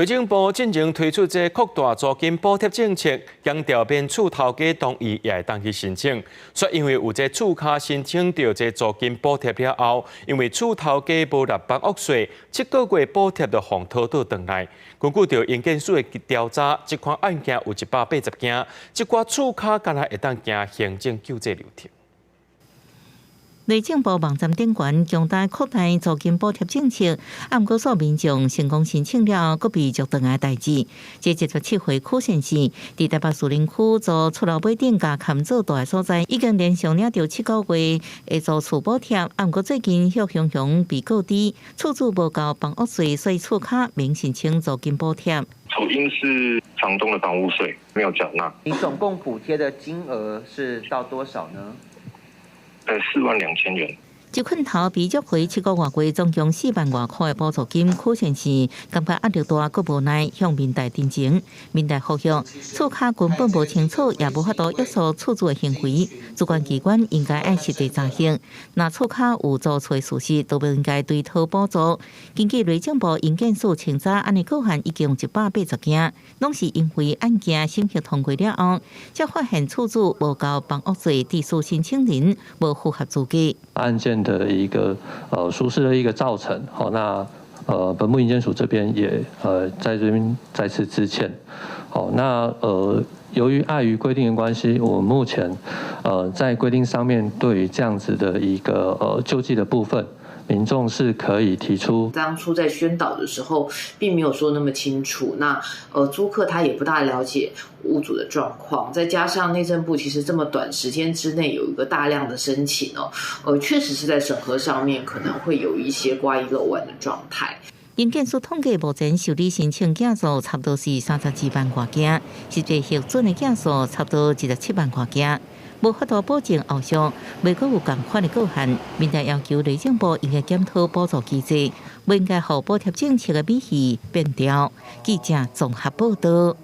內政部進前推出這擴大租金補貼政策，強調免厝頭家同意也會當去申請。卻因為有這厝跤申請著這租金補貼了後，因為厝頭家無納房屋稅，7個月補貼就予討倒轉來。根據著營建署的調查，這款案件有180件，這寡厝跤敢若會當行行政救濟流程。內政部網站頂懸強調擴大租金補貼政策，啊，毋過數民眾成功申請了，閣被續轉來代誌。這77歲許先生，佇台北士林區租厝樓尾頂共崁做大的所在，已經連續領著7個月的租厝補貼，啊，毋過最近卻雄雄被告知厝主無交房屋稅，所以厝跤免申請租金補貼。主因是房東的房屋稅沒有繳納。你總共補貼的金額是到多少呢？4萬2千元。這款頭被續回7個外月，總共4萬外塊的補助金，許先生感覺壓力大，閣無奈向民代陳情。民代呼籲，厝跤根本無清楚，也無法度約束厝主的行為。主管機關應該愛實地查核，若厝跤有租厝的事實，都不應該追討補助。根據內政部營建署清查，按呢個案已經有180件，攏是因為案件審核通過了後，才發現厝主無交房屋稅，致使申請人無符合資格。案件的一個疏失的一個造成，好，那本部營建署這邊也在這邊再次致歉，好，那由於礙於規定的關係，我們目前在規定上面對於這樣子的一個救濟的部分，民眾是可以提出。當初在宣導的時候，並沒有說那麼清楚。那租客他也不大了解屋主的狀況，再加上內政部其實這麼短時間之內有一個大量的申請哦，確實是在審核上面可能會有一些掛一漏萬的狀態。營建署統計，目前受理申請件數差不多是32萬外件，實際核准的件數差不多27萬外件。無法度保證後續袂閣有仝款的個案。民代要求內政部應該檢討補助機制，袂應該予補貼政策的美意變調。記者綜合報導。